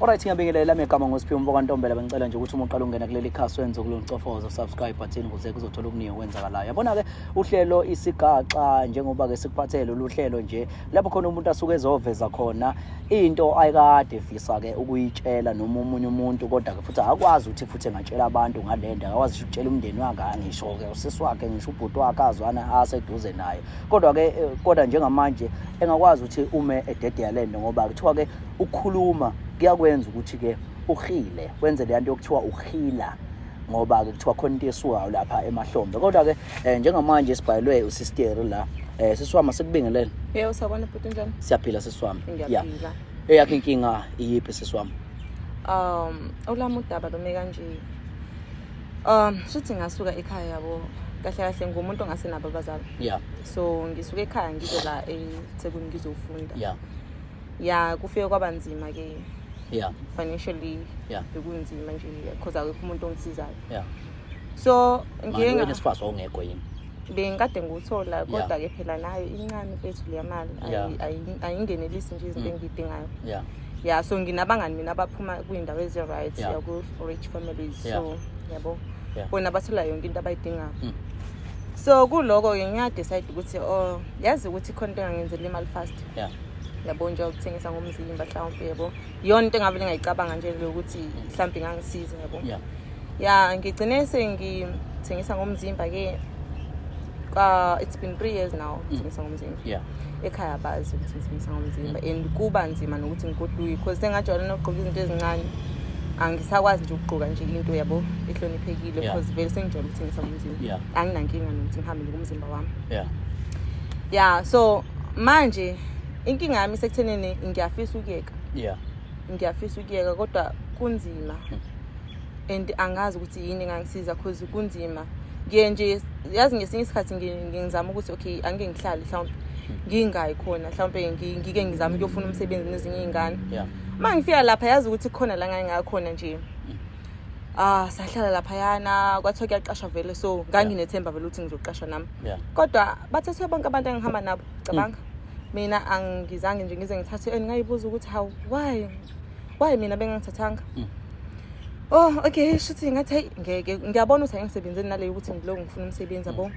Alright, ngiyabingelela megama ngoSiphiwe Mfoka Ntombela. Bengicela nje ukuthi uma uqala ukungena kuleli khasi wenze kuloncofozo subscribe button ukuze kuzothola okuningi okwenzakalayo. Yabona ke uhlelo isigaxa, njengoba ke sikuphathele lolu hlelo nje lapho khona umuntu asuke ezoveza khona into ayikade efisa ke ukuyitshela noma omunye umuntu, kodwa ke futhi akakwazi ukuthi futhi engatshela abantu ngale nto, akakwazi ukutshela umndeni wakhe, ngisho ke usisi wakhe, ngisho ubhuti wakhe azwana aseduze naye, kodwa ke kodwa njengamanje engakwazi ukuthi ume ededela lento, ngoba kuthiwa ke ukukhuluma kuyakwenza ukuthi ke uhile, wenze le nto yokuthiwa uhila, ngoba ke kuthiwa khona into esukayo lapha emahlombe. Kodwa ke njengamanje sibhalelwe usisteri la. Sisi wami, sikubingelele. Yebo, sawubona bhuti, njani? Siyaphila, sisi wami. Ngiyaphila. Eyakho inkinga iyiphi, sisi wami? Olami udaba lome kanje. Shuthi ngasuka ekhaya, yabo. Kahle kahle ngumuntu ongasenabo abazali. So ngisuka ekhaya ngize la eThekwini ngizofunda. Ya, kufike kwaba nzima ke financially. Bekunzima nje because akekho umuntu ongisizayo. So ngiye wena sifazwe ongekho yini? Bengikade ngiwuthola, kodwa ke phela nayo incane mfethu leya mali, ayingenelisi nje izinto engiyidingayo. Ya, so nginabangani mina abaphuma kuyindawo ezi-right, yaku-rich families, so yabo bona bathola yonke into abayidingayo. So kuloko-ke ngiyadecide ukuthi, oh, yazi ukuthi khona into engangenzela imali fast, yabo, nje ukuthengisa ngomzimba mhlawumpe, yabo, iyona into engavele ngayicabanga nje leyo ukuthi mhlawumbe ingangisiza, yabo. Ya, ngigcine sengithengisa ngomzimba ke. It's been 3 years now ngithengisa ngomzimba. Ekhaya bazi ukuthi ngithengisa ngomzimba and kuba nzima nokuthi ngigoduke because sengajwayele nokugqoka izinto ezincane, angisakwazi nje ukugqoka nje into, yabo, ehloniphekile because vele sengijwayele ukuthengisa ngomzimba. Anginankinga nokuthi ngihambe nje kumzimba wami. Ya, so manje inkinga yami isekuthenini ngiyafisa ukuyeka. Ngiyafisa ukuyeka kodwa kunzima and angazi ukuthi yini engangisiza cause kunzima. Ngiye nje, yazi, ngesinye isikhathi ngizama ukuthi okay, angike ngihlale mhlawumbe ngingayi khona, mhlawumbe ngike ngizame ukuyofuna umsebenzi nezinye iy'ngane. Uma ngifika lapha, yazi ukuthi khona la ngake ngakhona nje, ah, sahlala laphayana, kwathiwa kuyaqashwa vele, so nganginethemba vele ukuthi ngizoqashwa nami, kodwa bathathwe bonke abantu engihamba nabo. Cabanga, mina angizange nje ngize ngithathe and ngayibuza ukuthi how, why mina bengangithathanga? Oh, okay, shuthi ngathi hayi, ngeke, ngiyabona ukuthi angisebenzeli nale yokuthi ngilokhu ngifuna umsebenzi, yabo.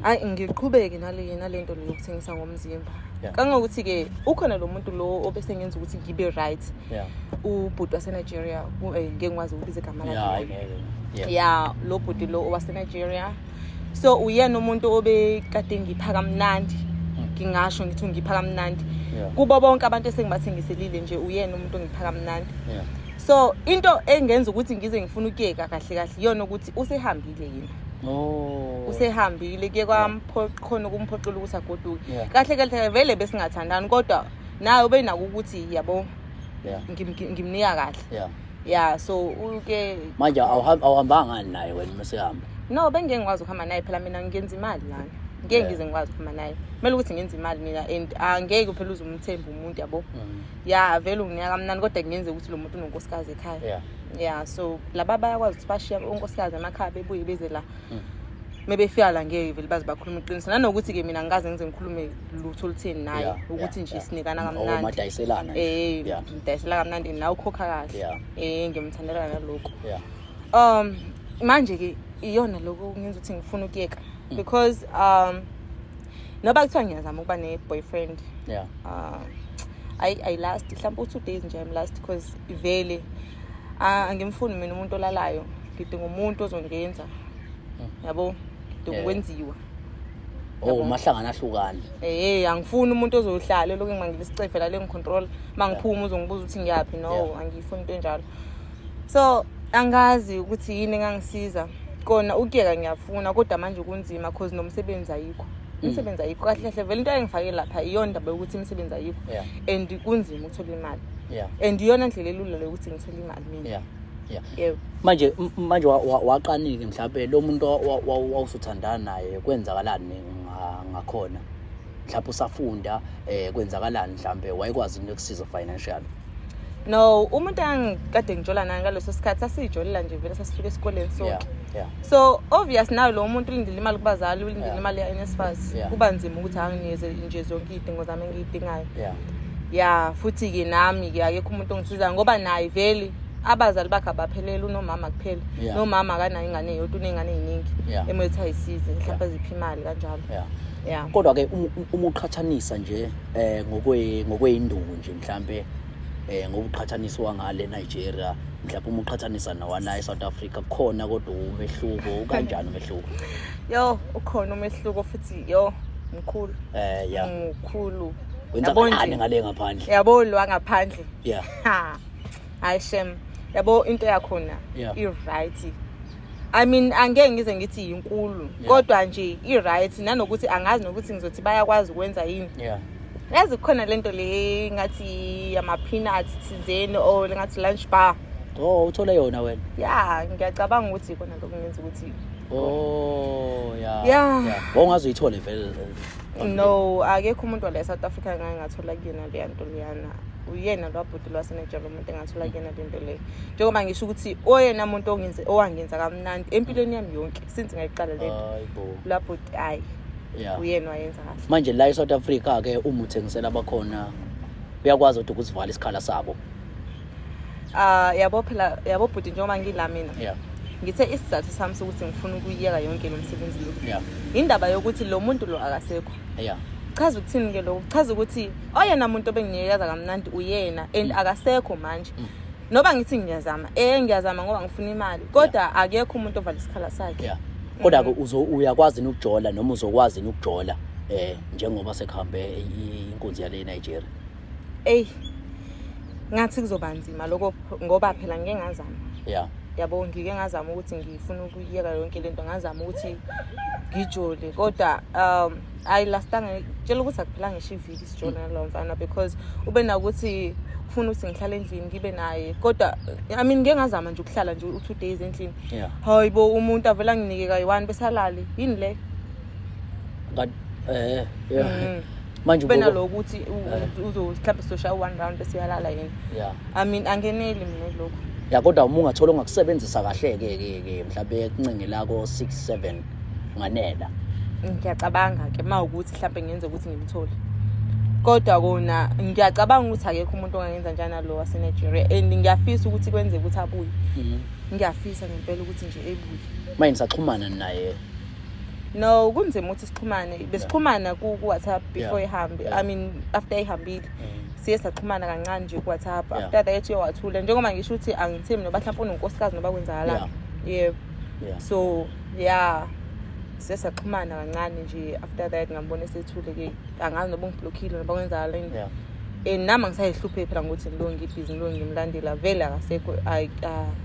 Hayi, ngiqhubeke nale nto leyo yokuthengisa ngomzimba, kangokuthi-ke ukhona lo muntu lo obese ngenza ukuthi ngibe right, ubhuti waseNigeria, ngeke ngikwazi ukubiza igama lakhe. Ngeke. Yeah. Ya, lo bhuti lo owaseNigeria, so uyena umuntu obekade ngipha kamnandi, ngingasho ngithi ungipha kamnandi. Kubo bonke abantu esengibathengiselile nje, uyena umuntu ongipha kamnandi. So into engenza ukuthi ngize ngifuna ukuyeka kahle kahle iyona ukuthi usehambile yena. Usehambile, kuye khona ukumphoqela ukuthi agoduke. Kahle kahle vele besingathandani, kodwa naye ubenako ukuthi, yabo, ngimnika kahle. Ya, so uke Manje awuhambanga ngani naye wena uma sehamba? No, bengeke ngikwazi ukuhamba naye phela, mina ngenza imali lana, ngeke ngize ngikwazi ukuhamba naye. Kumele ukuthi ngenze imali mina and angeke phela uze umthembe umuntu, yabo. Ya, vele unginika kamnandi, kodwa kungenzeka ukuthi lo muntu unonkosikazi ekhaya. Ya, so laba bayakwazi ukuthi bashiye unkosikazi emakhaya, bebuye beze la. Mebefika la, ngeke vele baze bakhuluma iqiniso, nanokuthi-ke mina ngikaze ngize ngikhulume lutho olutheni naye, ukuthi nje sinikana Oh, kamnandi. Madayiselana nje. Ngidayisela kamnandi, nawe ukhokha kahle. Ngimthandela nalokho. Manje-ke iyona lokho okungenza ukuthi ngifuna ukuyeka because noba kuthiwa ngiyazama ukuba ne-boyfriend, I last mhlawumbe u-2 days nje, I'm last, because vele angimfuni mina umuntu olalayo, ngidinga umuntu ozongenza, yabo, ngidinga ukwenziwa. Oh, mahlangana ahlukane. Angifuni umuntu ozohlala lokhu ngimangile isicefe la lengicontrol, mangiphuma uzongibuza ukuthi ngiyaphi. No, angiyifuni into enjalo. So angazi ukuthi yini engangisiza kona ukuyeka. Ngiyafuna kodwa manje kunzima cause nomsebenzi ayikho, imisebenzi ayikho kahle kahle. Vele into engifake lapha iyona ndaba yokuthi imisebenzi ayikho and kunzima ukuthola imali and iyona ndlela elula leyo ukuthi ngithole imali mina. Yebo. Manje waqanike mhlawumbe lo muntu wawusuthandana naye, kwenzakalani ngakhona? Mhlawumbe usafunda, kwenzakalani, mhlawumbe wayekwazi into yokusiza financially? No, umuntu angikade ngijola naye ngaleso sikhathi, sasiyijolela nje vele, sasisuka esikoleni sonke. So obvious nawe lo muntu ulindele imali kubazali, ulindele imali ya-NSFAS. Kuba nzima ukuthi anginikeze nje zonke iy'dingo zami engiy'dingayo. Ya, futhi-ke nami-ke akekho umuntu ongisizayo ngoba naye vele abazali bakhe abaphelele, unomama kuphela. Nomama akanayo ingane eyodwa, uney'ngane ey'ningi emele ukuthi ayisize, mhlawumpe aziphe imali kanjalo. Yeah. Kodwa-ke uma uqhathanisa nje ngokweyinduku nje mhlampe ngokuqhathaniswa ngale Nigeria, mhlawumbe uma uqhathanisa nawana eSouth Africa, kukhona kodwa umehluko? Kanjani umehluko? Yo, ukhona umehluko futhi, yo, mkhulu. Yeah. Mkhulu. Wenzakalani ngale ngaphandle? Yabo lo ngaphandle. Hayi shem. Yabo into yakhona i-right. I mean, angeke ngize ngithi inkulu, kodwa nje i-right, nanokuthi angazi nokuthi ngizothi bayakwazi ukwenza yini. Yazi kukhona lento le ngathi ama peanuts thizeni or ngathi lunch bar. Oh, uthole yona wena? Yeah, ngiyacabanga ukuthi ikona lokungenza ukuthi. Oh, yeah. Yeah. Wawungazuyithole vele? No, akekho umuntu wala eSouth Africa ngake ngathola kuyena le nto leyana. Uyena lo bhuti lwaseNigeria umuntu engathola kuyena le nto le. Njengoba ngisho ukuthi oyena umuntu owangenza kamnandi empilweni yami yonke since ngayiqala le nto. Hayibo. La bhuti hayi. Uyena wayenza kahle. Manje la eSouth Africa ke uma uthengisela abakhona uyakwazi ukuthi ukusivala isikhala sabo. Yabo phela, yabo bhuti, njengoba ngila mina. Ngithe isizathu sami sokuthi ngifuna ukuyiyeka yonke lo msebenzi lo. Indaba yokuthi lo muntu lo akasekho. Chaza ukuthini ke lokho? Chaza ukuthi oyena muntu obenginikeza kamnandi uyena and akasekho manje. Noba ngithi ngiyazama, ngiyazama ngoba ngifuna imali, kodwa akekho umuntu ovala isikhala sakhe. Kodwa ke uyakwazi ukujola noma uzokwazi ukujola njengoba sekuhambe inkunzi yale Nigeria? Ey, ngathi kuzoba nzima lokho ngoba phela ngike ngazama. Yabo ngike ngazama ukuthi ngifuna ukuyiyeka yonke lento, ngazama ukuthi ngijole, kodwa ayilastanga. Tshela ukuthi akuphela ngisho iviki sijole nalowo mfana because ube nakuthi ufuna ukuthi ngihlale endlini ngibe naye, kodwa I mean ngike ngazama nje ukuhlala nje u2 days endlini. Hayibo, umuntu avela nginike kayi-1 bese alale. Yini le? Manje ube naloko ukuthi uzo mhlawumbe soshaya 1 round bese uyalala yena. I mean angeneli mina lokho. Ya, kodwa uma ungathola ongakusebenzisa kahle ke ke mhlawumbe ekuncengela ko 6 7 nganela. Ngiyacabanga ke mawukuthi mhlawumbe ngenze ukuthi ngimthole. Kodwa kona ngiyacabanga ukuthi akekho umuntu ongangenza njani lo waseNigeria, and ngiyafisa ukuthi kwenzeke ukuthi abuye. Ngiyafisa ngempela ukuthi nje ebuye. Manje nisaxhumana naye? No, kunzima ukuthi sixhumane. Besixhumana ku WhatsApp before ihambe. I mean after ihambile. Siye saxhumana kancane nje ku WhatsApp. After that uyawathula. Njengoba ngisho ukuthi angithembi noba mhlawumbe unonkosikazi noba kwenzakalani. Yebo. So, yeah. Siye saxhumana kancane nje after that ngambona esethule ke, angazi noba ngiblockile noba kwenzakalani. Nami ngisayihluphe phela ngokuthi ngilo ngibhizi, ngilo ngimlandela, vele akasekho,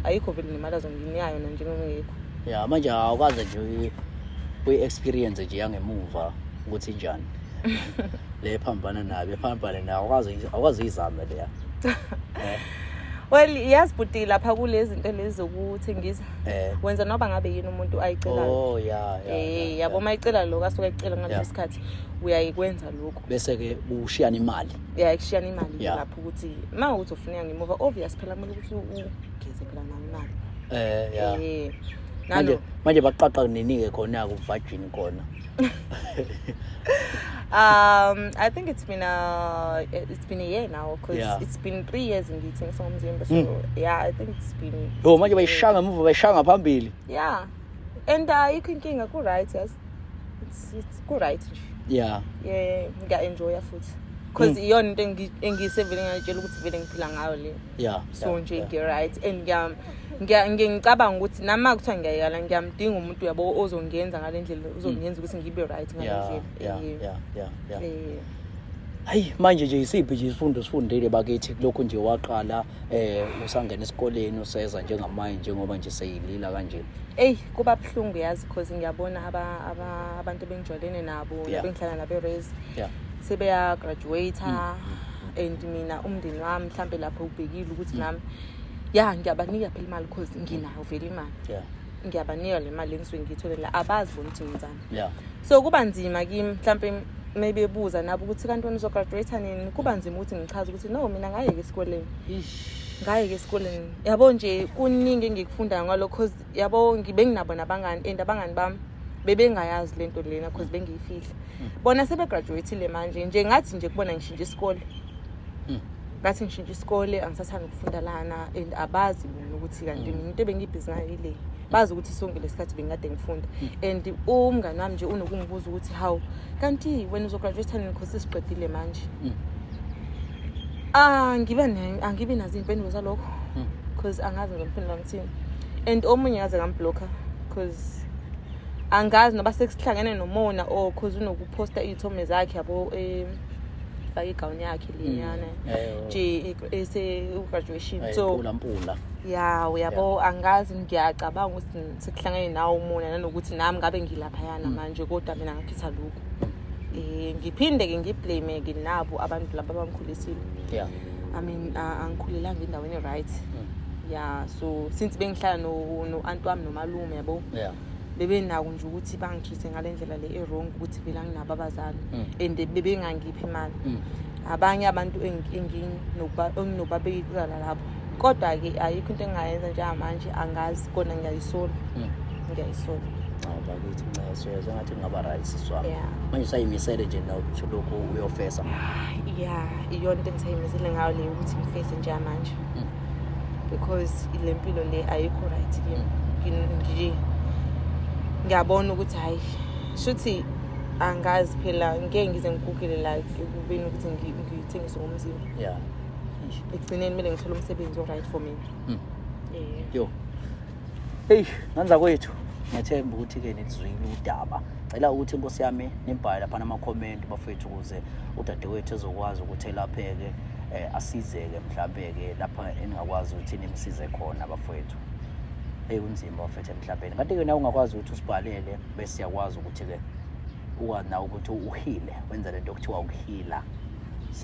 ayikho vele nemali azonginayo na njengoba ngekho. Yeah, manje awukaze nje uyi-experience nje yangemuva ukuthi injani. Le phambana nayo, ephambana nayo, awukwazi uyizame leya. Well, yazi bhuti lapha kulezi zinto lezi zokuthengisa. Wenza noba ngabe yini umuntu ayicelayo. Oh, yeah, yeah, Yabo uma icela lokho asuke ecela ngaleso sikhathi uyayikwenza lokho. Bese ke ushiyana imali. Yeah, kushiyana imali lapho ukuthi uma ukuthi ufuna ngemuva obvious phela kumele ukuthi ugeze phela nayo imali. Yeah. Manje baqaqa nini ke khona ku virgin khona? I think it's been a year now because it's been 3 years ngithengisa ngomzimba, so yeah, I think it's been. Yo, manje bayishanga emuva bayishanga phambili. Yeah. And ayikho inkinga, ku right, yes. It's ku right nje. Yeah. Yeah, ngiya enjoy futhi. Because iyona into engiyisevele ngayitshela ukuthi vele ngiphila ngayo le. Yeah. So nje ngi right and ngiyangicabanga ukuthi nama kuthiwa ngiyayala ngiyamdinga umuntu yabo ozongenza ngale ndlela, uzongenza ukuthi ngibe right ngale ndlela. Yeah. Hayi manje nje isiphi nje isifundo sifundile bakithi kulokhu nje waqala usangena esikoleni useza njengamanje njengoba nje seyilila kanje? Ey, kuba buhlungu yazi because ngiyabona abantu bengijwayelene nabo bengihlala nabo eRes. Sebeya graduate and mina umndeni wami mhlambe lapho ubhekile ukuthi nami ngiyabanika phela imali because nginayo vele imali. Ngiyabanika le mali engisuke ngiyithole la, abazi bona ukuthi ngenzani. So kuba nzima kimi mhlambe maybe ebuza nabo ukuthi kanti wena uzograduate nini, kuba nzima ukuthi ngichaze ukuthi no mina ngayeke esikoleni. Ngayeke esikoleni. Yabo nje kuningi engikufundayo ngalokho because yabo ngibe nginabo nabangani and abangani bami bebengayazi lento lena because bengiyifihla. Bona sebegraduateile manje nje ngathi nje kubona ngishintsha isikole. Ngathi ngishintsha isikole, angisathandi ukufunda lana, and abazi bona ukuthi kanti mina into ebengibhizi ngayo ile. Bazi ukuthi sonke lesikhathi bengikade ngifunda. And umngani wami nje unokungibuza ukuthi hawu, kanti wena uzograduate nini, because siqedile manje. Ah, ngibe ne angibi nazo iy'mpendulo zalokho, because angazi ngizomphendula ngithini. And omunye ngaze ngamblocka, because angazi noba sekuhlangene nomona or cause unokuphosta iy'thombe zakhe, yabo, fake igawuni yakhe leyana nje ese-graduation, so mpula mpula. Ya, uyabo, angazi, ngiyacabanga ukuthi sekuhlangene nawo umona, nanokuthi nami ngabe ngilaphayana manje, kodwa mina ngakhetha lokhu. Ngiphinde-ke ngiblame-ke nabo abantu laba abangikhulisile. I mean, angikhulelanga endaweni right. Yeah, so since bengihlala no no-anti wami nomalume, yabo, bebenako nje ukuthi bangitreat ngale ndlela le e-wrong, ukuthi vele anginabo abazali, and bebengangiphi imali. Abanye abantu enginobabeka icala lapho, kodwa-ke ayikho into engingayenza njengamanje, angazi, kona ngiyayisola. Ngiyayisola. Hawu bakithi, ncese, uyezwa ngathi kungaba right, sisi wami. Yeah. Manje usayimisele nje nokuthi lokhu uyofesa? Ya, iyona into engisayimisele ngayo leyo, ukuthi ngifese njengamanje, because le mpilo le ayikho right kimi. Nje ngiyabona ukuthi hhayi, shuthi angazi phela, ngeke ngize ngigugele la ekubeni ukuthi ngithengise ngomzimba. Eish. Ekugcineni kumele ngithole umsebenzi o-right for mina. Yo. Hey, nganza kwethu. Ngiyathemba ukuthi-ke nilizwile udaba. Cela ukuthi inkosi yami nibhale lapha nama-comment bafethu, ukuze udadewethu ezokwazi ukuthi elapheke, asizeke mhlambe-ke lapha eningakwazi ukuthi nimsize khona bafethu. Hey, kunzima bafethu emhlabeni. Kanti-ke nawe ungakwazi ukuthi usibhalele, bese siyakwazi ukuthi-ke ukwazi nawe ukuthi uhile, wenze lento okuthiwa ukuhila.